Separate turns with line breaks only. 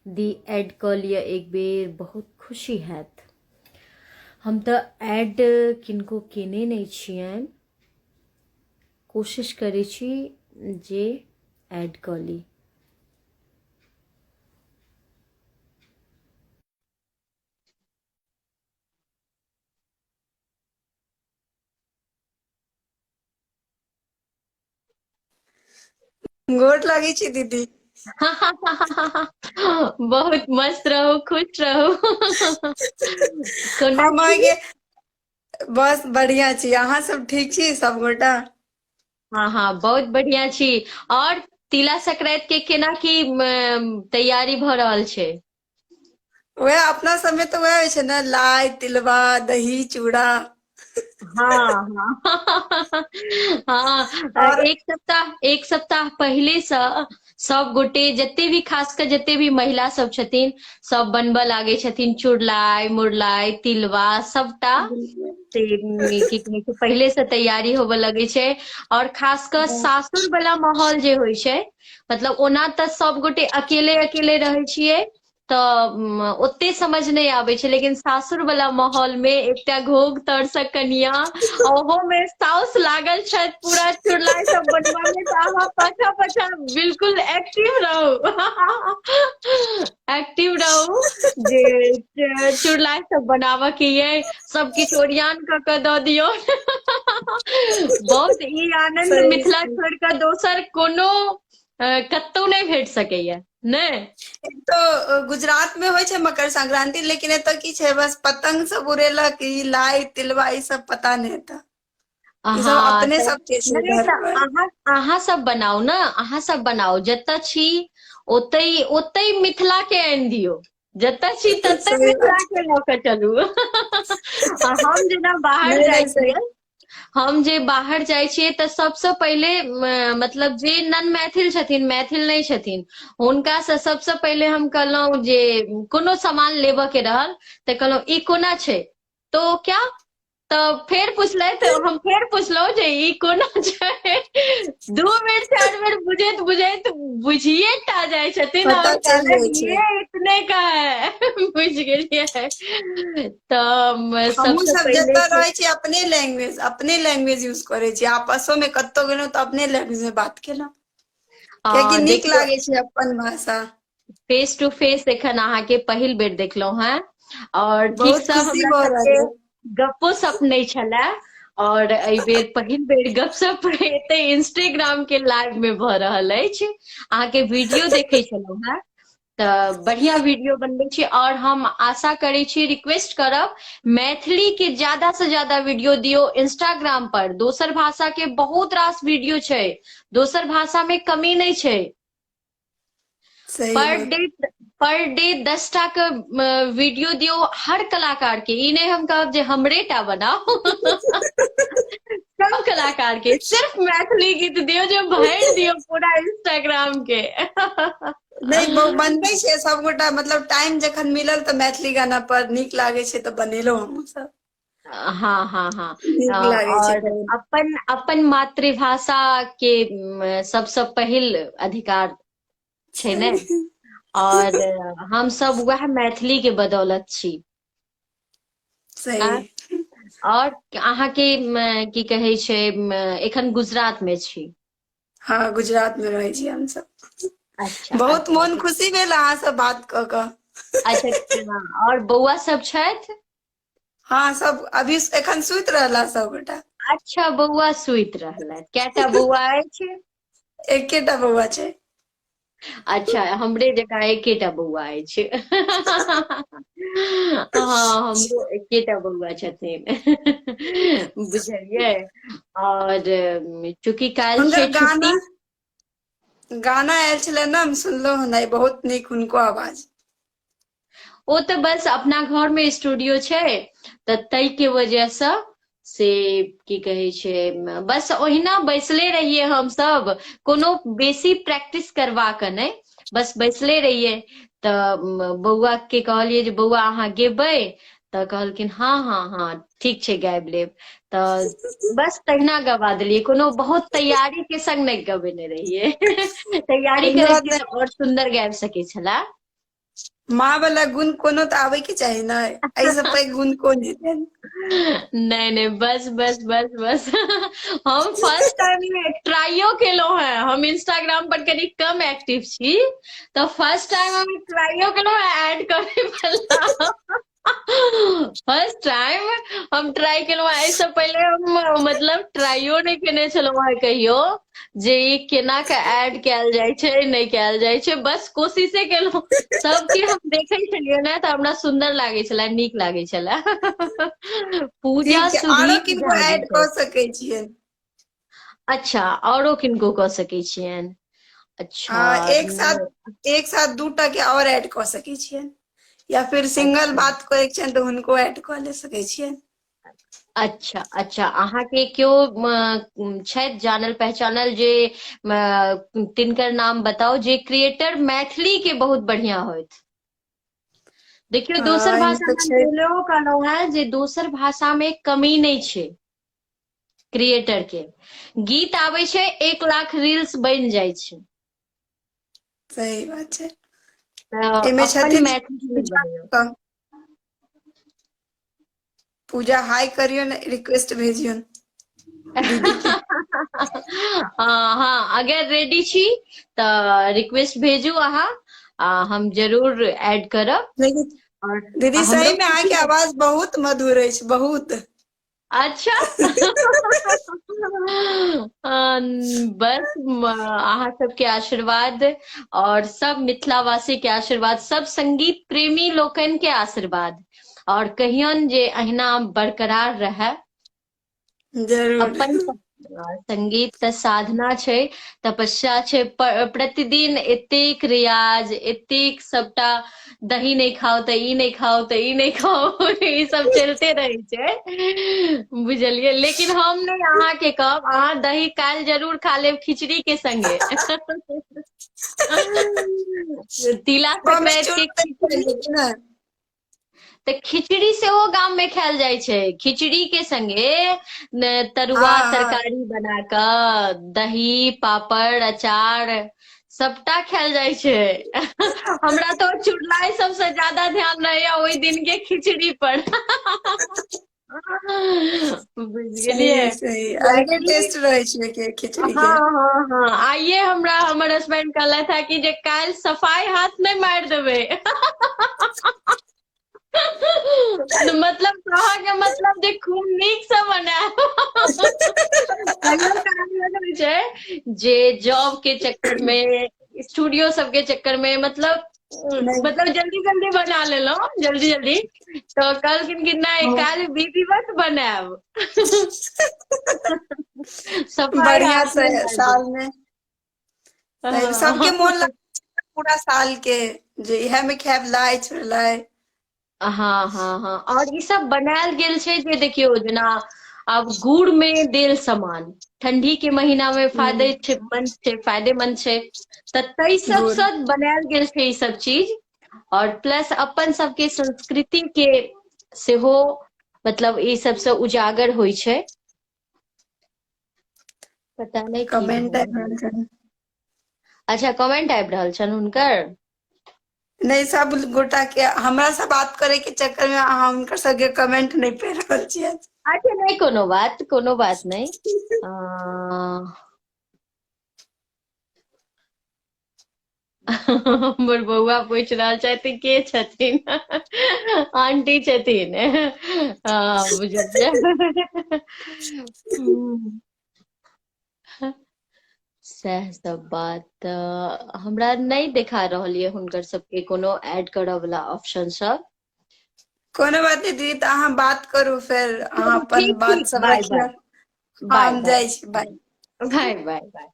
दी Ed कऽ लिअ एक बेर बहुत खुशी हैत हम तऽ ऐड किनको केने नहि छियनि कोशिश करै छी जे ऐड कऽ ली
गोर लागै छी दीदी।
बहुत मस्त रहू, खुश रहू। कोना
हम
छी?
अहाँके बस बढ़िया छी, अहाँ सब ठीक छी सबगोटा?
हाँ हाँ, बहुत बढ़िया छी। और तिला संक्रांति के केना की तैयारी भऽ रहल छै?
वएह अपना सबमे तऽ वएह होइ छै ने, लाइ तिलबा दही चूड़ा।
हाँ हाँ हाँ।
और
एक सप्ताह पहिले से सब गोटे जते भी, खास कर जते भी महिला सब छथिन, सब बनबऽ लागे छथिन चुड़लाई, मुरलाई, तिलवा सबटा। से की कहै छै, पहिले से तैयारी होबऽ लगे छै। और खास कऽ सासुर वाला माहौल जे होइ छै, मतलब ओना तऽ सब गोटे अकेले अकेले रहै छियै तऽ ओते समझ नहि आबै छै, लेकिन सासुर वाला माहौल मे एकटा घोघ तर से कनिया, ओहो मे साउस लागल छथि पूरा चुड़लाइ सब बनबा मे, तऽ अहाँ पाछा पाछा बिल्कुल एक्टिव रहू, एक्टिव रहू जे चुड़लाइ सब बनाबऽ के ये सब किछु ओरियान कऽ के दऽ दियौ। बहुत ई आनंद
सही
मिथिला
छै।
छोड़ि कऽ दोसर कोनो कतौ नहि भेट सकैया नहि।
एक तो गुजरात में होइ छै मकर संक्रांति, लेकिन एतऽ की छै, बस पतंग सब उड़ेलक, ई लाइ तिलबा ई सब पता नहि एतऽ। ई सब अपने
तऽ
सबके छै
नहि
घर
तऽ
पर।
अहाँ अहाँ सब बनाउ ने, अहाँ सब बनाउ। जतऽ छी ओतै ओतै मिथिला के आनि दियौ। जतऽ छी ततै
सही
मिथिला
बात
के लऽ कऽ चलू। आ हम जेना बाहर
नहि
जाइ
नहि, सही।
छियै, हम जे बाहर जाइ छियै तऽ सबसँ पहिले मतलब जे नन मैथिल छथिन, मैथिल नहि छथिन, हुनकासँ सबसँ पहिले हम कहलहुँ जे कोनो सामान लेबऽ के रहल तऽ कहलहुँ ई कोना छै, तो क्या तऽ फेर पुछलथि, हम फेर पुछलहुँ जे ई कोना छै। 2 बेर 4 बेर बुझैत बुझैत बुझिये टा जाइ छथिन
पता
और
चलि
कहलक
जाइ छै।
ये इतने का है। बुझि गेलियै तऽ
हमहुँ
सबसँ
सब
पहिले
जतऽ रहै छी अपने लैंग्वेज यूज करै छी। आपसो में कतौ गेलहुँ तऽ अपने लैंग्वेज में बात केलहुँ, कियाकि नीक
देखियौ,
लागै छै अपन भाषा।
फेस टू फेस एखन अहाँके पहिल बेर देखलहुं हेँ और
बहुत
ठीकसँ
खुशी
हमरा
भऽ
सबके
रहल अइ।
गप्पो सप नहि छलए और एहि बेर पहिल बेर गपशप एते इंस्टाग्राम के लाइव मे भऽ रहल अछि। अहाँके वीडियो देखै छलहुँ हेँ तऽ बढ़िया वीडियो बनबै छी और हम आशा करै छी, रिक्वेस्ट करब, मैथिली के ज्यादा से ज्यादा वीडियो दियौ इंस्टाग्राम पर। दोसर भाषा के बहुत रास वीडियो छै, दोसर भाषा मे कमी नहि छै।
सही
पर
बात।
डे पर डे 10 टा के वीडियो दियौ हर कलाकार के। ई नहि हम कहब जे हमरे टा बनाउ, सब कलाकार के। सिर्फ मैथिली गीत दियौ जे भरि दियौ पूरा इंस्टाग्राम के।
नहि, बनबै छै सबगोटा, मतलब टाइम जखन मिलल तऽ मैथिली गाना पर नीक लागै छै तऽ बनेलहुँ हमहुँ सब।
हाँ हाँ हाँ।
नीक लागै छै
और
बहुत।
अपन अपन मातृभाषा के सबसँ पहिल अधिकार छै ने। और हम सब वएह मैथिली के बदौलत छी।
सही।
और अहाँके की कहै छै, एखन गुजरात मे छी?
हँ, गुजरात मे रहै छी हमसब।
अच्छा।
बहुत मोन खुशी भेल अहाँ से बात कऽ कऽ।
अच्छा, और बौआ सब छथि?
हँ, सब अभी एखन सुति रहला सबगोटा।
अच्छा, बौआ सुति रहलथि। कएटा बौआ अछि?
एकेटा बौआ छै।
अच्छा, हमरे जकाँ एकेटा बौआ अछि। हँ, हमरो एकेटा बौआ छथिन, बुझलियै? और चूँकि काल्हि
हुनकर
छै
गाना
छुट्टी।
गाना आयल छलै ने, हम सुनलहुँ हन आइ, बहुत नीक हुनको आवाज।
ओ तऽ बस अपना घर मे स्टूडियो छै तऽ ताहि के वजहसँ से की कहै छै, बस ओहिना बैसले रहियै हमसभ, कोनो बेसी प्रैक्टिस करबाक नहि, बस बैसले रहियै तऽ बौआ के कहलियै जे बौआ, अहाँ गेबै? तऽ कहलखिन हँ हँ हँ, ठीक छै, गाबि लेब। तऽ बस तहिना गवा देलियै, कोनो बहुत तैयारी के संग नहि गबेने रहियै। तैयारी
कोनो बात
करैतियै
नहि।
तऽ और सुन्दर गाबि सकै छले।
माँ वाला गुण कोनो तऽ आबै के चाही ने, एहिसँ पैघ गुण कोन हेतै?
नहि नहि, बस बस बस बस। हम फर्स्ट टाइम ट्राइयो केलहुँ हेँ। हम इंस्टाग्राम पर कनि कम एक्टिव छी, तऽ फर्स्ट टाइम हम ट्राइयो केलहुँ हेँ ऐड करे वाला। फर्स्ट टाइम हम ट्राई केलहुँ। एहिसँ पहिले हम मतलब ट्राइयो नहि केने छलहुँ हेँ कहियो जे ई केना के ऐड कयल जाइ छै, नहि कयल जाइ छै। बस कोशिशे केलहुँ। सबके हम देखै छलियै ने, तऽ हमरा सुन्दर लागै छलै, नीक लागै छलै। पूजा
ठीक छै, आरो
सुधीर
किनको
झा जी
ऐड
छथि।
कऽ सकै छियै।
अच्छा, औरो किनको कऽ सकै छियनि? अच्छा।
हँ, एक साथ, एक साथ दूटा के आओर ऐड कऽ सकै छियै, या फिर सिंगल बात करै छियनि तऽ हुनको ऐड कऽ ले सकै छियनि।
अच्छा अच्छा, अहाँके केओ छथि जानल पहचानल जे तिनकर नाम बताउ जे क्रिएटर मैथिली के बहुत बढ़िया होइत? देखियौ, दोसर
एहिमे
भाषा
तऽ
मे हम
छै।
पहिलेहो कहलहुँ हेँ जे दोसर भाषा मे कमी नहि छै क्रिएटर के। गीत आबै छै, 1 लाख रील्स बनि जाइ छै।
सही बात छै।
तऽ
एहिमे
अपन
छथिन
मैथिली मे
पूजा
बनैयौ।
पूजा, हाय करियौ ने, रिक्वेस्ट भेजियौ दीदी के।
हँ हँ, अगर रेडी छी तऽ रिक्वेस्ट भेजू अहाँ, आ हम जरूर ऐड करब।
लेकिन
और
दीदी,
हमरो
सही मे अहाँके आवाज बहुत मधुर अछि, बहुत।
अच्छा, बस अहाँ सबके आशीर्वाद और सब मिथिलावासी के आशीर्वाद, सब संगीत प्रेमी लोकनि के आशीर्वाद, और कहियौन जे अहिना बरकरार रहै।
जरूर।
अपन संगीत तऽ साधना छै, तपस्या छै। प्रतिदिन एतेक रियाज, एतेक सबटा, दही नहि खाउ तऽ ई नहि खाउ तऽ ई नहि खाउ, ई सब चलते रहै छै, बुझलियै? लेकिन हम नहि अहाँके कहब, अहाँ दही काल्हि जरूर खा लेब खिचड़ी के संगे, तिला
मम्मी
संक्रांति के
चूड़ दही
खिचड़ी।
खेलियै कि ने?
तऽ खिचड़ी सेहो गाम मे खायल जाइ छै, खिचड़ी के संगे ने तरुआ
हँ हँ
तरकारी बना कऽ, दही पापड़ अचार सबटा खायल जाइ छै। हमरा तऽ चुड़लाइ सबसँ ज्यादा ध्यान रहैया ओहि दिन के खिचड़ी पर, बुझि
सही
गेलियै?
सही, अलगे
कियाकि
टेस्ट रहै छै के खिचड़ी
हँ
के।
हँ हँ, आइये हमरा हमर हसबैंड कहलथि हे कि जे काल्हि सफाइ हाथ नहि मारि देबै, मतलब कहऽ के मतलब जे खूब नीकसँ बनायब। कहियो काल एहन होइ छै जे जॉब के चक्कर मे, स्टूडियो सबके चक्कर मे, मतलब
नहि
मतलब जल्दी जल्दी बना लेलहुँ, जल्दी जल्दी, तऽ कहलखिन कि नहि, काल्हि विधिवत बनायब, सफाइ
बढ़िया
हाथ
से
नहि मारि
साल मे सबके
देब।
मोन लागै छै पूरा साल के जे इएह मे खायब लाइ छोड़लाइ।
हँ हँ हँ, और ई सब बनायल गेल छै जे देखियौ, जेना आब गुड़ मे देल सामान ठंडी के महीना मे फायदे छै, मंद छै, फायदेमंद छै, तऽ ताहि
गुड़
सबसँ बनायल गेल छै ई सब चीज। और प्लस अपन सबके संस्कृति के सेहो मतलब ई सबसँ उजागर होइ छै। पता नहि की
कमेंट
भऽ
आबि
रहल।
रहल छनि।
अच्छा, कमेंट आबि रहल छनि हुनकर?
नहि, सब गोटा के हमरा से बात करे के चक्कर मे अहाँ हुनकर सबके कमेंट नहि पढ़ि रहल छियै।
अच्छा, नहि, कोनो बात, कोनो बात नहि। अ, हमर बौआ पूछि रहल छथि, के छथिन? आंटी छथिन। हँ, बुझलियै। सएह सब बात। तऽ हमरा नहि देखा रहल यऽ हुनकर सबके कोनो ऐड करऽ वला ऑप्शन सब।
कोनो बात नहि दीदी, तऽ अहाँ बात करू फेर, अहाँ अपन
ठीक
बात
ठीक,
सब
बाय
रखियौ।
बाय। बाय
हम
बाय।
जाइ छी, बाय।
Bye bye bye.